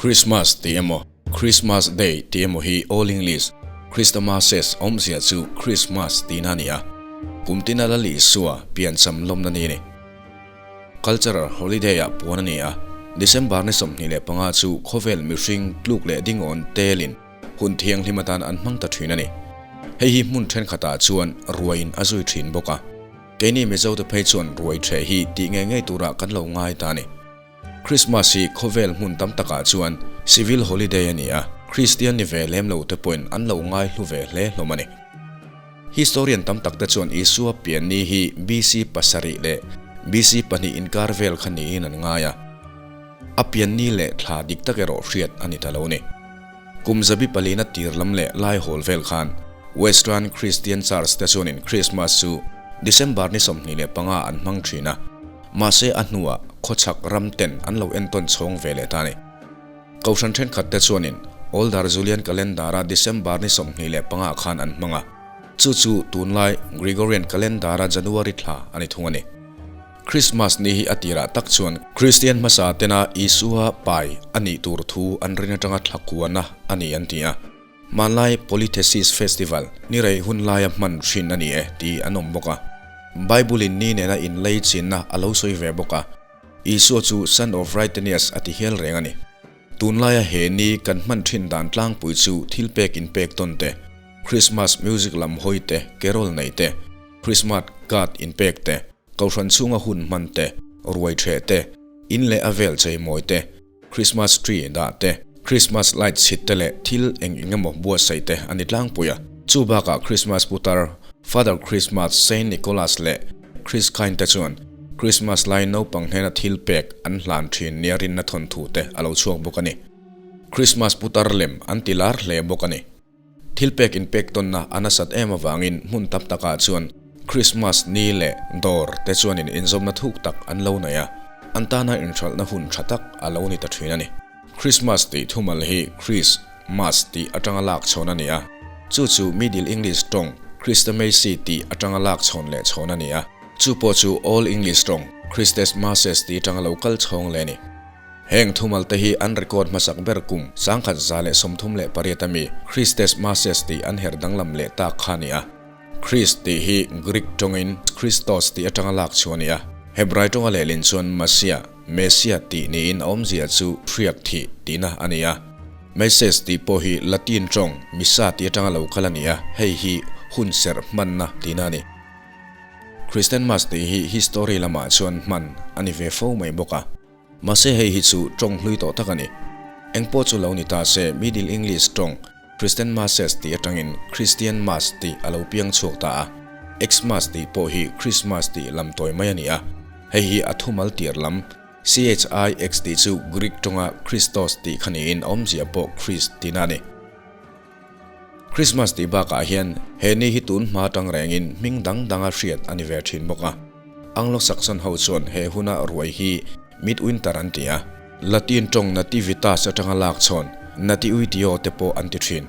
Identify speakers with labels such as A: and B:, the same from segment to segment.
A: Christmas tih emaw Christmas Day tih emaw hi Old English Christamases awmzia chu Christmas tihna a ni a, kum tina Lal Isua piancham lawmna ni a ni. Cultural Holiday ah puan a ni a, December ni 25 chu khawvel mihring tluk leh dingawn telin hun thianghlim atan an hmang ta thin a ni. Hei hi hmun thenkhatah chuan ruaiin a zui thin bawk a, keini Mizote phei chuan ruai ṭheh hi tih ngei ngei turah kan lo ngai ta a ni. Christmas hi khawvel hmun tam takah chuan civil holiday a ni a, Kristian ni ve lem lo te pawhin an lo ngai hlu ve hle hlawm a ni. Historian tam tak te chuan Isua pian ni hi BC pasarih leh BC pahnih inkar vel kha niin an ngai a, a pian ni leh thla dik tak erawh hriat a ni ta lo ni. Kum zabi palina tir lam leh lai hawl vel khan Western Christian Church te chuanin Christmas chu December ni 25 an hmang thin a, Mahse a hnuah khawchhak ram ten an lo entawn chhawng ve leh ta a ni. Kohhran thenkhat te chuanin Older Julian Calendar-a December ni 25 khan an hmang a, chu chu tunlai Gregorian Calendar-a January thla a ni thung a ni. Christmas ni hi a tirah tak chuan Kristian hmasa tena Isua pai a nih tur thu an rin atanga thla kuana a ni an ti a. Hmanlai Polythesis Festival ni rei hun laia hman thin a ni e tih an awm bawk a. Bible-in ni nena inlei chinna a lo sawi ve bawk a, Isua chu Son of Righteousness a ti hial reng a ni. Tunlaia he ni kan hman thin dan tlangpui chu thil pek inpek tawn te, Christmas music lam hawi te, carol nei te, Christmas card inpek te, Kohhran chhunga hun hman te, ruai ṭheh te, in leh a vel cheimawi te, Christmas tree dah te, Christmas light chhit te leh thil eng eng emaw buatsaih te a ni tlangpui a. Chu bakah Christmas putar, Father Christmas, Saint Nicholas leh Christkind te chuan Christmas lai naupang hnena thil pek an hlan thin nia rinna thawnthu te a lo chhuak bawk a ni. Christmas putar lem an ti lar hle bawk a ni. Thil pek inpek tawnna a nasat em avangin hmun tam takah chuan Christmas ni leh dawr te chuanin inzawmna thuk tak an lo nei a, an tana inhralhna hun tha tak a lo ni ta thin a ni. Christmas tih thumal hi Chris mas tih atanga lak chhawn a ni a, chu chu Middle English tawng Christamasi tih atanga lak chhawn leh chhawn a ni a, chu pawh chu Old English tawng Christesmases tih atanga lo kal chhawng leh a ni. Heng thumal te hi an record hmasak ber kum 1138 ami Christes Masses tih an her danglam leh tak kha a ni a. Christ tih hi Greek tawngin Christos tih atanga lak chu a ni a. Hebrai tawnga lehlin chuan Masiah, Messiah, tih niin a awmzia chu hriak thih tihna a ni a. Meses tih pawh hi Latin tawng Missa tih atanga lo kal a ni a, hei hi hunserh hmanna tihna a ni. Christian Mass tih hi history lamah chuan hman a ni ve fo mai bawk a. Mahse hei hi chu tawng hlui tawh tak a ni. Eng pawh chu lo ni ta se Middle English tawng Christian Masses tih atangin Christian Mass tih a lo piang chhuak ta a. Xmas tih pawh hi Christmas tih lam tawi mai a ni a. Hei hi a thumal tir lam CHIX tih chu Greek tawnga Christos tih kha niin a awmzia pawh Christ tihna a ni. Christmas tih bakah hian he ni hi tun hma tang rengin hming dang danga hriat a ni ve thin bawk a. Anglo-Saxon ho chuan he huna ruai hi Midwinter an ti a, Latin tawng nativitas atanga lak chhawn natiuitio te pawh an ti thin.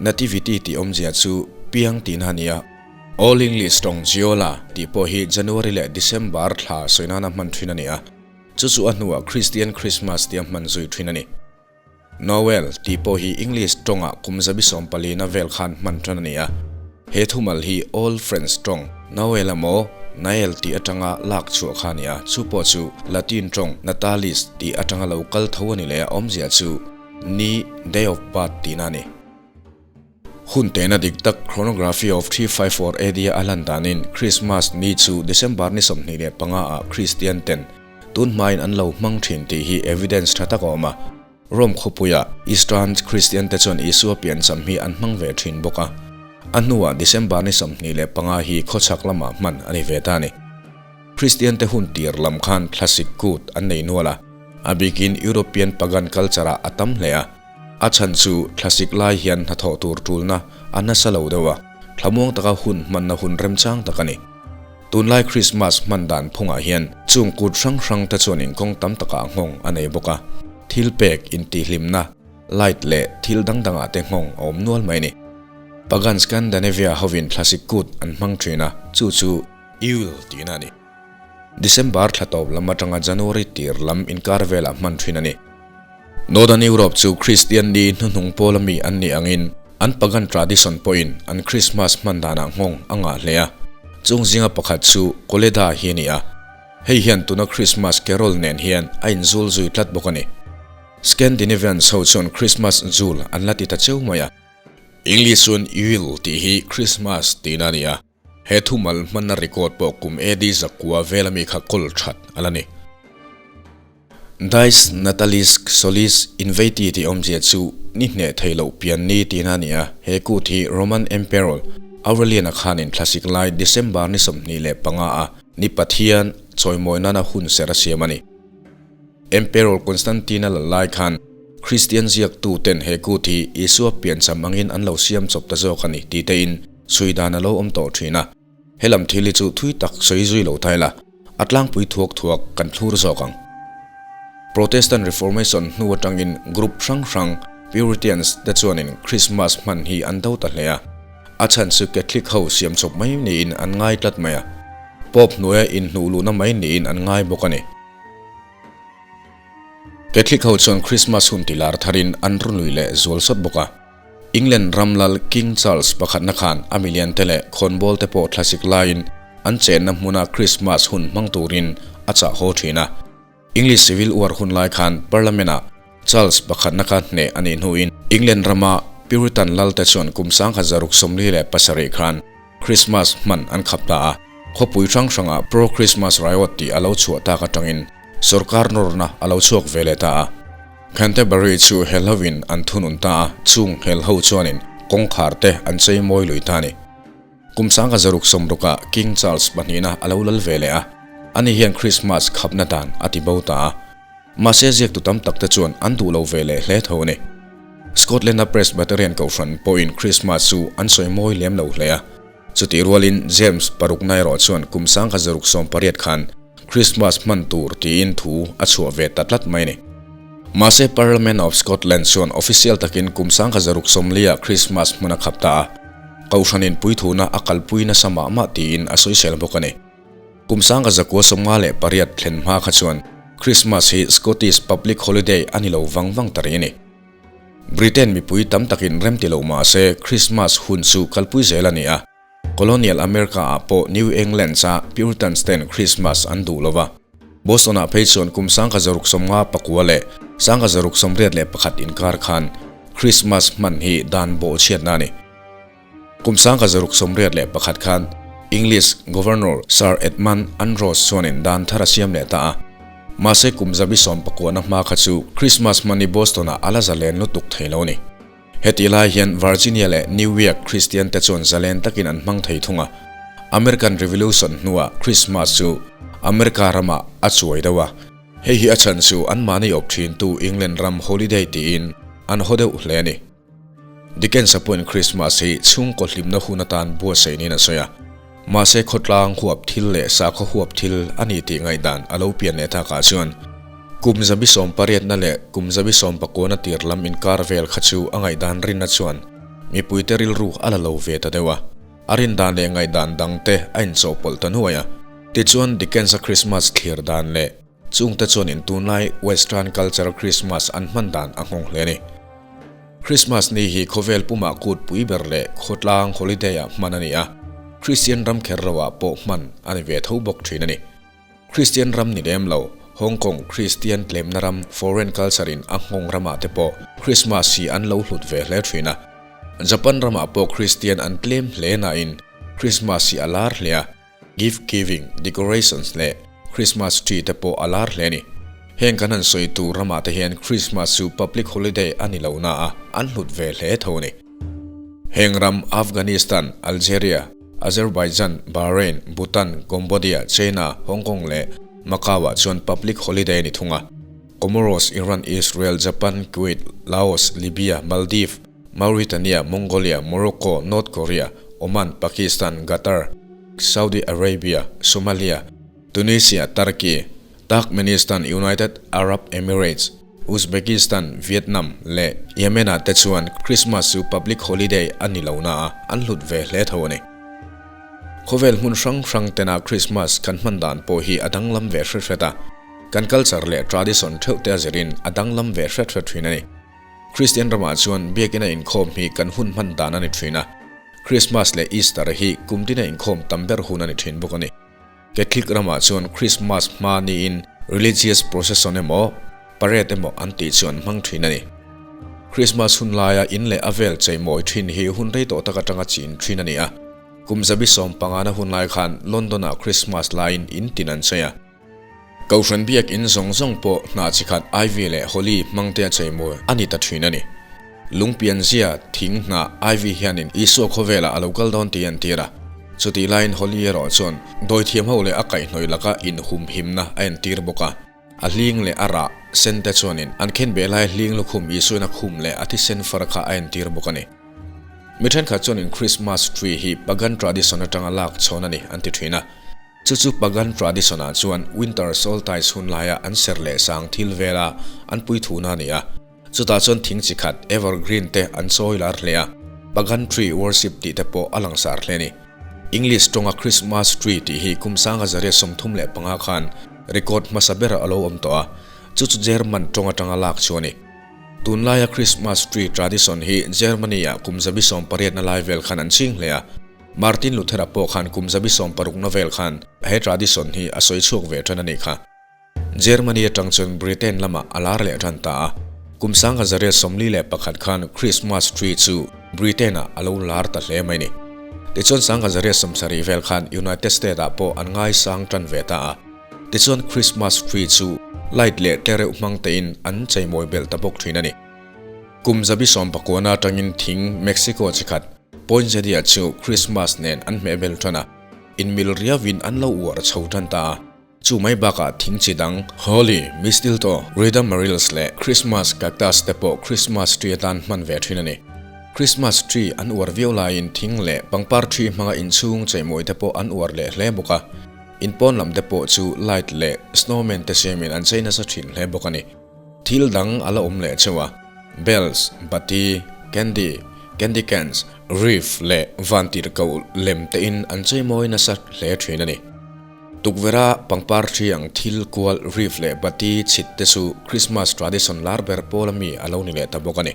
A: Nativity tih awmzia chu piang tihna a ni a, Old English tawng Giola tih pawh hi January leh December thla sawi nana hman thin a ni a, chu chu a hnuah Christian Christmas tia hman zui thin a ni. Noel tih pawh hi English tawngah kum zabi sawmpalina vel khan hman tan a ni a. He thumal hi Old French tawng Noel emaw Nael tih atanga lak chhuah kha a ni a, chu pawh chu Latin tawng Natalis tih atanga lo kal tho a ni leh a awmzia chu Ni, Day of Birth, tihna a ni. Hun tehna dik tak Chronography of 354 AD a lan danin Christmas ni chu December ni 25 ah Kristian ten tun hmain an lo hmang thin tih hi evidence tha tak a awm a. Rome khawpuia Eastern Kristian te chuan Isua piancham hi an hmang ve thin bawk a. A hnuah December ni 25 hi khawchhak lamah hman a ni ve ta a ni. Kristian te hun tir lam khan thlasik kut an nei nual a, a bikin European pagan culture ah a tam hle a. A chhan chu thlasik lai hian hnathawh tur tulna a nasa lo deuh a, thlamuang taka hun hmanna hun remchang tak a ni. Tunlai Krismas hman dan phungah hian chung kut hrang hrang te chuan inkawng tam takah nghawng a nei bawk a, thil pek intihhlimna, light leh thil dang dangah te nghawng a awm nual mai a ni. Pagan Scandinavia hovin thlasik kut an hmang thin a, chu chu Yule tihna a ni. December thla tawp lam atanga January tir lam inkar velah hman thin a ni. Northern Europe chu Kristian ni hnuhnung pawla mi an nih angin an pagan tradition pawhin an Krismas hman danah nghawng a ngah hle a. Chung zinga pakhat chu Koleda hi a ni a. Hei hian tuna Krismas carol nen hian a inzul zui tlat bawk a ni. Scandinavians ho chuan Krismas Jul an la ti ta cheu mai a. English chuan Yule tih hi Krismas tihna a ni a. He thumal hmanna record pawh kum AD zakua vel ami kha kawl that a la ni. Dies Natalis Solis Invicti tih awmzia chu ni hneh thei loh pian ni tihna a ni a, he kut hi Roman Emperor Aurelian-a khanin thlasik lai December ni 25 a ni Pathian chawimawi nana hun serh a siam a ni. Emperor Constantine-a lal lai khan Kristian ziaktuten he kut hi Isua piancham angin an lo siam chawp ta zawk a ni tih tein chhui dan a lo awm tawh thin a. He lam thil hi chu thui tak sawi zui lo thai la, a tlangpui thuak thuak kan thlur zawk ang. Protestant Reformation hnu atangin group hrang hrang, Puritans, te chuanin Krismas hman hi an do ta hle a. A chhan chu Catholic ho siam chawp mai niin an ngai tlat mai a. Pope hnuaia inhnuh luhna mai niin an ngai bawk a ni. Catholic ho chuan Christmas hun tilar tharin an runui leh zual sawt bawk a. England ram lal King Charles pakhatna khan a milian te leh khawnbawl te pawh thlasik laiin an chenna hmuna Christmas hun hmang turin a chah haw thin a. English Civil War hun lai khan Parliament ah Charles pakhatna kha hneh a nih hnuin England rama Puritan lal te chuan kum 1647 khan Christmas hman an khap ta a, khawpui hrang hrangah Pro-Christmas Riot tih a lo chhuah tak atangin sorkar nawrna a lo chhuak ve leh ta a. Canterbury chu helhovin an thunun ta a, chung helho chuanin kawngkhar te an chei mawi lui ta a ni. Kum 1660ah King Charles pahnihna a lo lal ve leh a, ani hian Christmas khapna dan a ti bo ta a. Mahse ziaktu tam tak te chuan an duh lo ve leh hle tho a ni. Scotland-a Presbyterian Kohhran pawhin Christmas chu an sawi mawi lem lo hle a. Chutih rualin James parukna erawh chuan kum 1680 khan Christmas hman tur tiin thu a chhuah ve ta tlat mai a ni. Mahse Parliament of Scotland chuan official takin kum 1640-ah Christmas hmun a khap ta a, Kohhranin puithuna a kalpui nasa mah mah tiin a sawisel bawk a ni. Kum 1958 thlen hma kha chuan Christmas hi Scottish public holiday a ni lo vang vang ta rih a ni. Britain mipui tam takin rem ti lo mah se Christmas hun chu kalpui zel a ni a. Colonial America ah pawh New England-a Puritans ten Christmas an duh lo va. Boston-ah phei chuan kum 1659 leh 1681 inkar khan Christmas hman hi dan bawhchhiatna a ni. Kum 1681 khan English Governor Sir Edmund Andros chuanin dan thar a siam leh ta a. Mahse kum zabi sawm pakuahna hma kha chu Christmas hman hi Boston-ah a la zalen lutuk thei lo a ni. Hetih lai hian Virginia leh New York Christian te chuan zalen takin an hmang thei thung a. American Revolution hnuah Christmas chu America ramah a chuai deuh a. Hei hi a chhan chu anmahni awp thintu England ram holiday tiin an haw deuh hle a ni. Dickens-a pawhin Krismas hi chhungkaw hlimna hun atan buatsaih niin a sawi a. Mahse khawtlang huap thil leh sakhaw huap thil a ni tih ngaihdan a lo pian leh takah chuan kum zabi sawm pariatna leh kum zabi sawm pakuana tir lam inkar vel kha chu a ngaihdan rinna chuan mipuite rilru a la lo ve ta deuh a. A rindan leh ngaihdan dangte a inchawhpawlh ta nuai a. Tichuan Dickens-a Krismas thlir dan leh chungte chuan in tunlai Western culture Krismas an hman dan a nghawng hle a ni. Christmas ni hi khawvel pumah kut pui ber leh khawtlang holiday ah hman a ni a, Christian ram kher lo ah pawh hman a ni ve tho bawk thin a ni. Christian ram ni lem lo, Hong Kong Christian tlemna ram foreign culture in a nghawng ramah te pawh Christmas hi an lo hlut ve hle thin a. Japan ramah pawh Christian an tlem hle nain Christmas hi a lar hle a. Gift giving, decorations leh Christmas tree te pawh a lar hle a ni. Heng kan han sawi tur ramah te hian Christmas chu public holiday a ni lo na a, an hlut ve hle tho a ni. Heng ram Afghanistan, Algeria, Azerbaijan, Bahrain, Bhutan, Cambodia, China, Hong Kong leh Macau ah chuan public holiday a ni thung a. Comoros, Iran, Israel, Japan, Kuwait, Laos, Libya, Maldives, Mauritania, Mongolia, Morocco, North Korea, Oman, Pakistan, Qatar, Saudi Arabia, Somalia, Tunisia, Turkey, Turkmenistan, United Arab Emirates, Uzbekistan, Vietnam leh Yemen-ah te chuan Christmas chu public holiday a ni lo na a, an hlut ve hle tho a ni. Khawvel hmun hrang hrang tena Christmas kan hman dan pawh hi a danglam ve hret hret a. Kan culture leh tradition theuh te a zirin a danglam ve hret hret thin a ni. Kristian ramah chuan biakina inkhawm hi kan hun hman dan a ni thin a. Krismas leh Easter hi kum tina inkhawm tam ber hun a ni thin bawk a ni. Catholic ramah chuan Krismas hma niin religious procession emaw, parade emaw an tih chu an hmang thin a ni. Krismas hun laia in leh a vel cheimawi thin hi hun rei tawh tak atanga chin thin a ni a. Kum zabi sawm pangana hun lai khan London-ah Krismas laiin in tin an chei a. Kohhran biak in zawng zawng pawh hna chi khat Ivy leh Holly hmang te a cheimawi a ni ta thin a ni. Lungpian zia, thing hnah, Ivy hianin Isua khawvelah a lo kal dawn tih a entir a. Chutih laiin Holly erawh chuan dawithiam ho leh a kaihhnawih laka inhumhimna a entir bawk a. A hling leh a rah sen te chuanin an khenbeh lai hling lukhum Isuain a khum leh a thisen far kha a entir bawk a ni. Mi thenkhat chuanin Christmas tree hi pagan tradition atanga lak chhawn a ni an ti thin a. Chu chu pagan tradition ah chuan winter solstice hun laia an ser leh sang thil vela an puithuna a ni a. Chutah chuan thing chi khat evergreen te an chawi lar hle a, pagan tree worship tih te pawh a langsar hle a ni. English tawnga Christmas tree tih hi kum sanga zariat 35 khan record hmasa ber a lo awm tawh a, chu chu German tawng atanga lak chu a ni. Tunlaia Christmas tree tradition hi Germany-ah kum zabi sawmpariatna lai vel khan an ching hle a, Martin Luther-a pawh khan kum zabi sawmparukna vel khan he tradition hi a sawi chhuak ve tan a nih kha. Germany atang chuan Britain lamah a lar leh tan ta a, kum sangha zariat 41 khan Christmas tree chu Britain-ah a lo lar ta hle mai ni. Tichuan sangha zariat 70 vel khan United States-ah pawh an ngaisang tan ve ta a. Tichuan Christmas tree chu light leh tlereuh hmang tein an cheimawi belh ta bawk thin a ni. Kum zabi sawmpakuana atangin thing Mexico chi khat Poinsettia chu Christmas nen an hmeh bel tan a, inmil riauin an lo uar chho tan ta a. Chu mai bakah thing chi dang Holly, Mistletoe, Rhythm-marils leh Christmas cactus te pawh Christmas tree atan hman ve thin a ni. Christmas tree an uar viau laiin thing leh pangpar tree hmanga inchhung cheimawi te pawh an uar leh hle bawk a. In pawn lam te pawh chu light leh snowman te siamin an chei nasa thin hle bawk a ni. Thil dang a la awm leh cheu a, bells, bati, candy, candy canes, wreath leh vantirhkoh lem te in an chei mawi nasa hle thin a ni. Tukverha pangpar thi ang thil kual wreath leh bati chhit te chu Christmas tradition lar ber pawl ami a lo ni leh ta bawk a ni.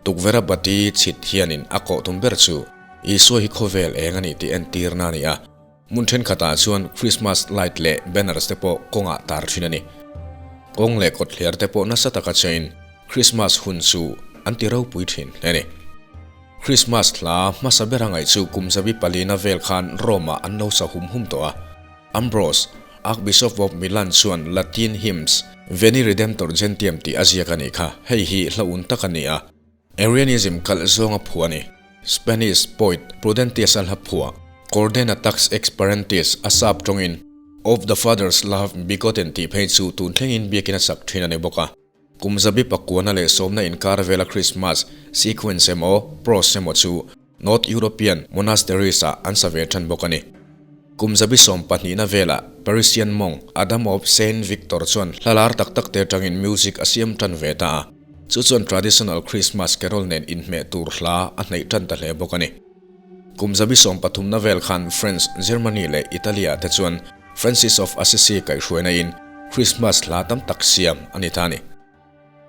A: Tukverha bati chhit hianin a kawh tum ber chu Isua hi khawvel eng a ni tih entirna a ni a. Hmun thenkhatah chuan Christmas light leh banners te pawh kawngah tar thin a ni. Kawng leh kawtthler te pawh nasa taka chain Christmas hun chu an ti ropui thin hle a ni. Christmas hla hmasa bera ngaih chu kum zabi palina vel khan Rome-ah an lo sa hum hum tawh a. Ambrose, Archbishop of Milan chuan Latin hymns, Veni Redemptor Gentium tih a ziak a nih kha, hei hi hla un tak a ni a. Arianism kalh zawnga phuah a ni. Spanish poet Prudentius-a hla phuah Cordena Tax Ex Parentis a sap tawngin Of the Father's Love Begotten tih phei chu tun thlengin biakin a sak thin a ni bawk a. Kum zabi pakuana leh sawmna inkar vela Christmas sequence emaw prose emaw chu North European monasteries-ah an sa ve tan bawk a ni. Kum zabi sawm pahnihna velah Parisian monk Adam of Saint Victor chuan hla lar tak tak te atangin music a siam tan ve ta a. Chu chuan traditional Christmas carol nen inhmeh tur hla a hnaih tan ta hle bawk a ni. Kum zabi sawm pathumna vel khan France, Germany leh Italy-ah te chuan Francis of Assisi kaihhruaina in Christmas hla tam tak siam a ni ta a ni.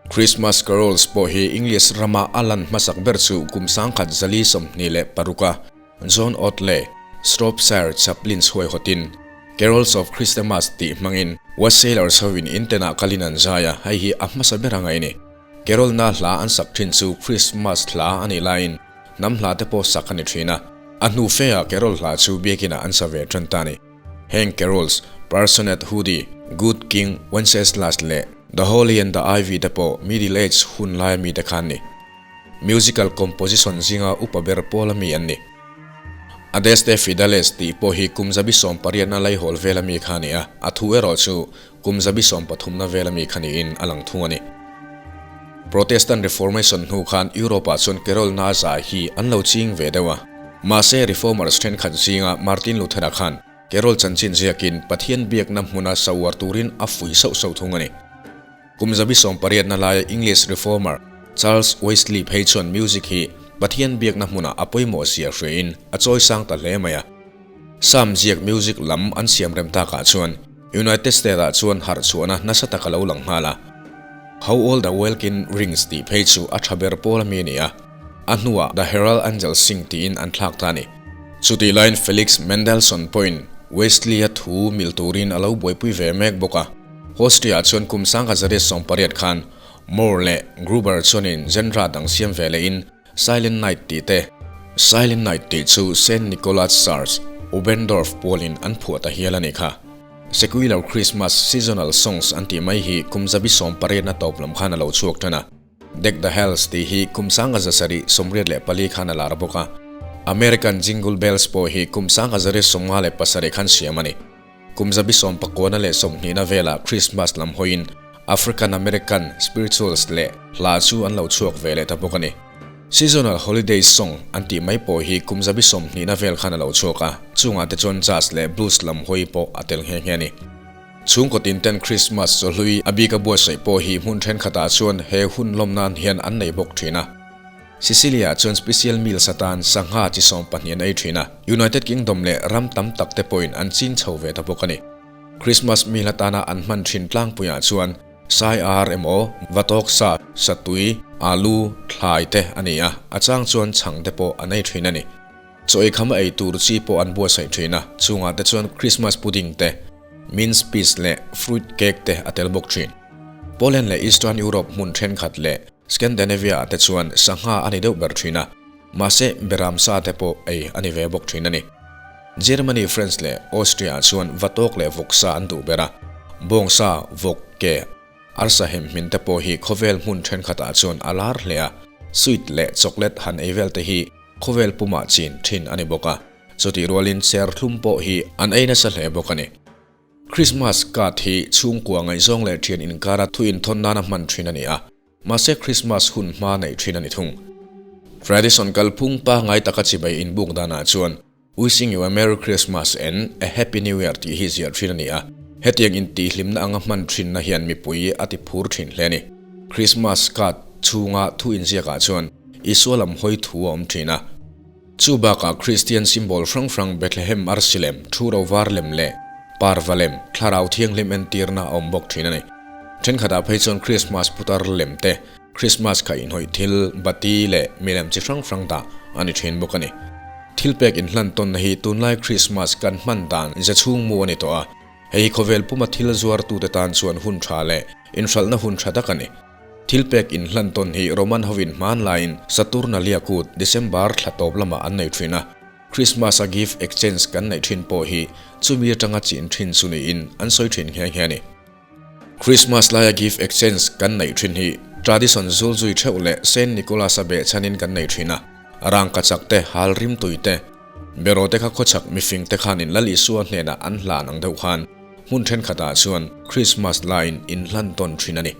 A: Christmas carols pawh hi English rama a lan hmasak ber chu kum 1126 a John Otley, Shropshire Chaplain chhuaihawtin Carols of Christamas tih hmangin Wassailers hoin inten ah kalin an zai a, hei hi a hmasa ber a ngaih a ni. Carol na hla an sak thin chu Christmas hla a nih laiin hnam hla te pawh sak a ni thin a, a hnu fe ah Carol hla chu biakin ah an sa ve tan ta a ni. Heng carols, Parsonet Hoodie, Good King Wenceslas leh The Holly and the Ivy te pawh Middle Age hun laia mite kha an ni. Musical composition zinga upa ber pawl ami an ni. Adeste Fideles tih pawh hi kum zabi sawmpariatna laihawl vel ami kha a ni a, a thu erawh chu kum zabi sawmpathumna vel ami kha niin a lang thung a ni. Protestant Reformation hnu khan Europe-ah chuan carol na zai hi an lo ching ve deuh a. Mahse Reformers thenkhat zinga Martin Luther-a khan carol chanchin ziakin Pathian biakna hmuna sa uar turin a fuih sauh sauh thung a ni. Kum zabi sawmpariatna laia English Reformer Charles Wesley phei chuan music hi Pathian biakna hmunah a pawimawh zia hriain a chawi sang ta hle mai a. Psalm ziak music lam an siam rem takah chuan United States-ah chuan harh chhuahna nasa tak a lo lang nghal a. How All the Welkin Rings tih phei chu a tha ber pawl ami a ni a, a hnuah The Herald Angels Sing tiin an thlak ta a ni. Chutih laiin Felix Mendelssohn pawhin Wesley-a thu mil turin a lo buaipui ve mek bawk a. Austria-ah chuan kum 1880 khan Moore leh Gruber chuanin genre dang siam ve lehin Silent Night tih te, Silent Night tih chu Saint Nicholas Church, Oberndorf pualin an phuah ta hial a nih kha. Secular Christmas Seasonal Songs an tih mai hi kum 1800 na tawp lam khan a lo chhuak tan a. Deck the Halls tih hi kum 1784 khan a lar bawk a. American Jingle Bells pawh hi kum 1957 khan siam a ni. Kum 1920 na velah Christmas lam hawiin African American spirituals leh hla chu an lo chhuak ve leh ta bawk a ni. Seasonal Holiday Song an tih mai pawh hi kum 20 na vel khan a lo chhuak a, chungah te chuan jazz leh blues lam hawi pawh a tel nghe nghe a ni. Chhungkaw tin ten Christmas chawhlui a bika buatsaih pawh hi hmun thenkhatah chuan he hun lawm nan hian an nei bawk thin a. Sicilia chuan special meals atan sangha chi 12 an ei thin a, United Kingdom leh ram tam tak te pawhin an ching chho ve ta bawk a ni. Christmas meal atana an hman thin tlangpuiah chuan sai ar emaw, vatawk sa, satui, alu, thlai te a ni a, a chang chuan chhang te pawh an ei thin a ni. Chaw ei kham a ei tur chi pawh an buatsaih thin a, chungah te chuan Christmas pudding te, mince pies leh fruit cake te a tel bawk thin. Poland leh Eastern Europe hmun thenkhat leh Scandinavia ah te chuan sangha a ni deuh ber thin a, mahse beram sa te pawh ei a ni ve bawk thin a ni. Germany, France leh Austria ah chuan vatawk leh vawk sa an duh ber a, bawng sa, vawk, ke, arsa hem hmin te pawh hi khawvel hmun thenkhat ah chuan a lar hle a, sweet leh chocolate han ei vel te hi khawvel pumah chin thin a ni bawk a, chutih rualin serthlum pawh hi an ei nasa hle bawk a ni. Christmas card hi chhungkua ngaihzawng leh thian inkara thu inthawn nana hman thin a ni a, mahse Christmas hun hma neih thin a ni thung. Tradition kalphung pangngai taka chibai inbuk danah chuan Wishing you a Merry Christmas and a Happy New Year tih hi ziah thin a ni a, hetiang intihhlimna anga hman thinna hian mipui a ti phur thin hle a ni. Christmas card chhunga thu inziakah chuan Isua lam hawi thu a awm thin a. Chu bakah Kristian symbol hrang hrang Bethlehem arsi lem, thu ro var lem leh parva lem, thlarau thianghlim entirna a awm bawk thin a ni. Thenkhatah phei chuan Krismas putar lem te, Krismas kha inhawih thil, bati leh milem chi hrang hrang dah a ni thin bawk a ni. Thil pek inhlan tawnna hi tunlai Krismas kan hman dan ze chhung mu a ni tawh a, hei hi khawvel puma thil zuartute tan chuan hun tha leh inhralhna hun tha tak a ni. Thil pek inhlan tawn hi Roman hovin hman laiin Saturnalia kut December thla tawp lamah an nei thin a, Christmas a gift exchange kan neih thin pawh hi chumi atanga chin thin chu niin an sawi thin nghe nghe a ni. Christmas laia gift exchange kan neih thin hi tradition zulzui theuh leh Saint Nicholas-a behchhanin kan nei thin a, rangkachak te, hal rimtui te, beraw te kha khawchhak mifing te khanin Lal Isua hnenah an hlan ang deuh khan hmun thenkhatah chuan Christmas laiin inhlan tawn thin a ni.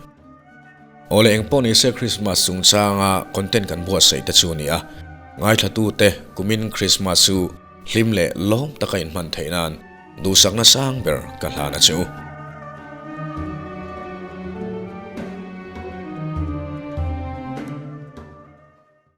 A: Awle engpawh ni se Christmas chungchanga content kan buatsaih te chu a ni a, ngaithlatute kumin Christmas chu hlim leh lawm taka inhman theih nan duhsakna sang ber ka hlan a che u.